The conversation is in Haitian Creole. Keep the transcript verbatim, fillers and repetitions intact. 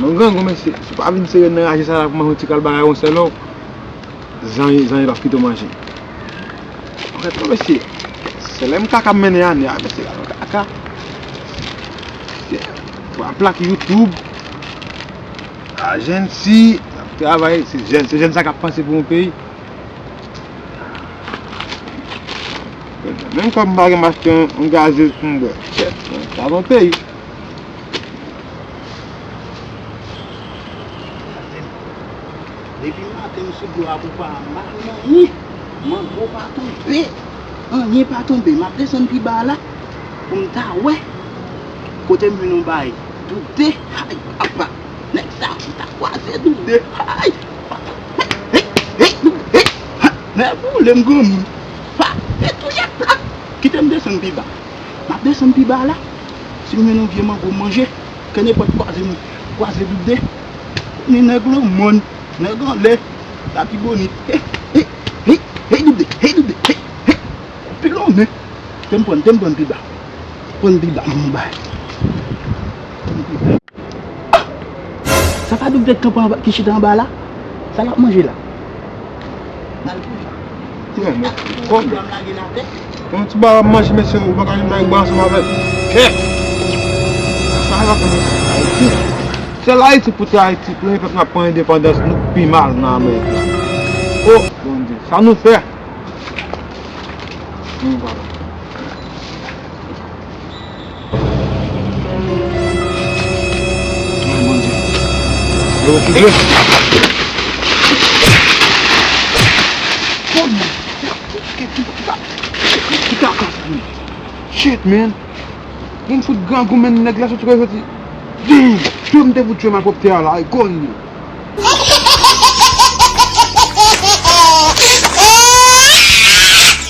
Yon grangou, mesye, si w pa vin sere nan raje sa la pou manje yon ti kal bagay yon sèl lè, zanj, zanj p ap kite w manje. Anfèt non, mesye, se lè m kaka m mennen ane a, mesye, kaka. Twa plak YouTube, ajansi, n ap travay, se jèn, se jèn sa k ap panse pou yon peyi. Menm kòb m pa gen m achte yon, yon gazez pou m bwè. Kèt, sa yon peyi. Depi maten m sou dlo a pou pa mal manyen. Mango pa tonbe. Anyen pa tonbe. M ap desann pi ba la pou m ta wè kote m jwenn yon bay. Doub de. Ay, papa. Nèg sa, m ta kwaze Doub de. Ay, papa. Hey, hey, hey, Doub de. Hey. Ha, nèg boule m granmoun. Pa, e touye plak. Kite m desann pi ba. M ap desann pi ba la. Si m jwenn yon vye mango m manje, ke nenpòt kwaze m kwaze Doub de. Ni nèg Lomòn, nèg anlè, Latibonit. Hey, hey, hey, hey, Doub de, hey, Doub de, hey, hey. Pi lonnen. Te m pran, te m pran pi ba. Pran pi ba, m bay. Ah! Sa pa Doub de k kanpe anba, ki chita anba la? Sa l ap manje la? Kòm yon ti bagay ap manje, mesye, ou pa ka vin bay bwa ansanm avè l. Kèt! Sa va fè, mesye? Ayiti. Sèl Ayiti pou te Ayiti, premye pèp n ap pran endepandans, nou pi mal nan Amerik la. O, Bondye, sa nou fè? Ay, Bondye. Yo, ki vle? Ki kaka sa, men? Shit, man. Moun fout grangou, men nèg la soti kote soti. Damn! Tchou, m te fout tchwe malpwòpte a la, ay, konn li.